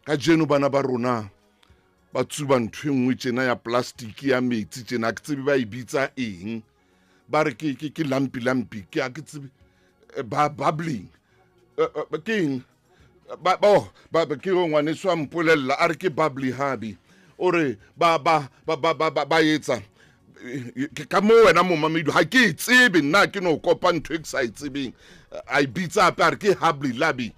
Kajeno bana ba rona ba tsuba ntho e nngwe tjena ya plastic ya metsi tjena, ke tsebe ba e bitsa eng, ba re ke lampi lampi, ke a ke tsebe, ba bubbling, ke eng, ba oh ba ke yo ngwaneso a mpolella a re ke bubbly hubby, o re ba ba ba ba ba ba etsa ke ka mo wena momamedi ha ke e tsebe nna, ke no kopa ntho e ke sa e tsebeng, a e bitsa hape a re ke hubbly lubby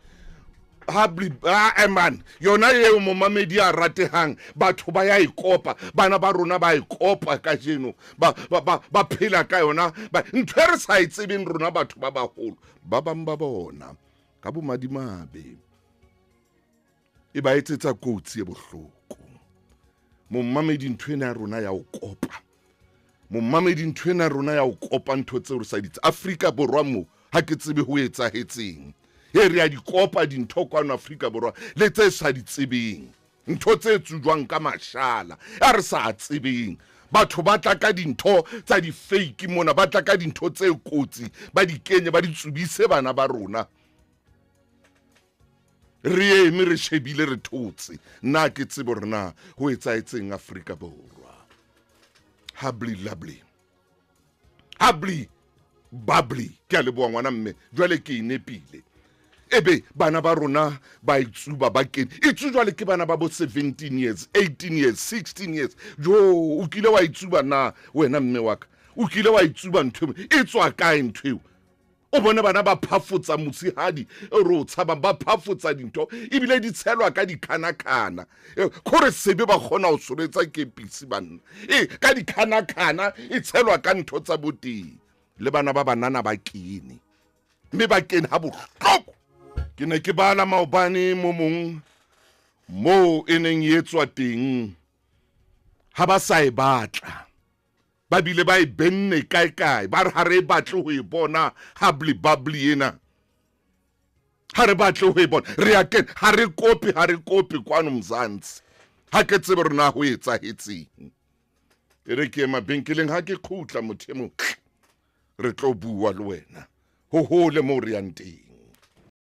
hubbly. Ah man, yona eo momamedi a ratehang, batho ba ya e kopa, bana ba rona ba e kopa kajeno, ba ba ba ba phela ka yona ntho e re sa e tsebeng rona batho ba baholo. Ba bang ba bona ka bomadimabe e ba etsetsa kotsi e bohloko. Momamedi, ntho ena ya rona ya o kopa, momamedi, ntho ena ya rona ya o kopa ntho tseo re sa ditse Afrika Borwa mo, ha ke tsebe ho etsahetseng. E re a di kopa dintho kwano Afrika Borwa le tse sa di tsebeng, ntho tse tsujwang ka mashala a re sa tsebeng. Batho ba tla ka dintho tsa di-fake mona, ba tla ka dintho tse kotsi, ba di kenye, ba di tsubise bana ba rona. Re eme re shebile, re thotse. Nna ke tsebe hore na ho etsahetseng Afrika Borwa. Hubbly lovely, hubbly bubbly, ke a leboha ngwana mme, jwale ke e nepile. Ebe bana ba rona ba itsuba, ba kene e tsujwa le ke bana ba bo 17 years, 18 years, 16 years. Jo, o kile wa itsuba na wena mme wa ka? O kile wa itsuba ntho e tswa kae ntho eo? O bone bana ba phafotsa motshehadi e re o tshabang, ba phafotsa dintho ebile di tshelwa ka dikhanakana, kore sebe ba kgona ho sobetsa kepisi banna e ka dikhanakana, e tshelwa ka ntho tsa boteng. Le bana ba banana ba kene, mme ba kene ha bohloko. Ke ne ke bala maobane mo mong moo e neng e etswa teng, ha ba sa e batla, ba bile ba e benne kae kae, ba re ha re batle ho e bona hubbly bubbly ena, ha re batle ho e bona, re ya kene, ha re kope, ha re kope kwano Mzansi. Ha ke tsebe rona ho etsahetseng. E re ke ye mabenkeleng, ha ke khutla motho e motle re tlo bua le wena ho hole moo re yang teng.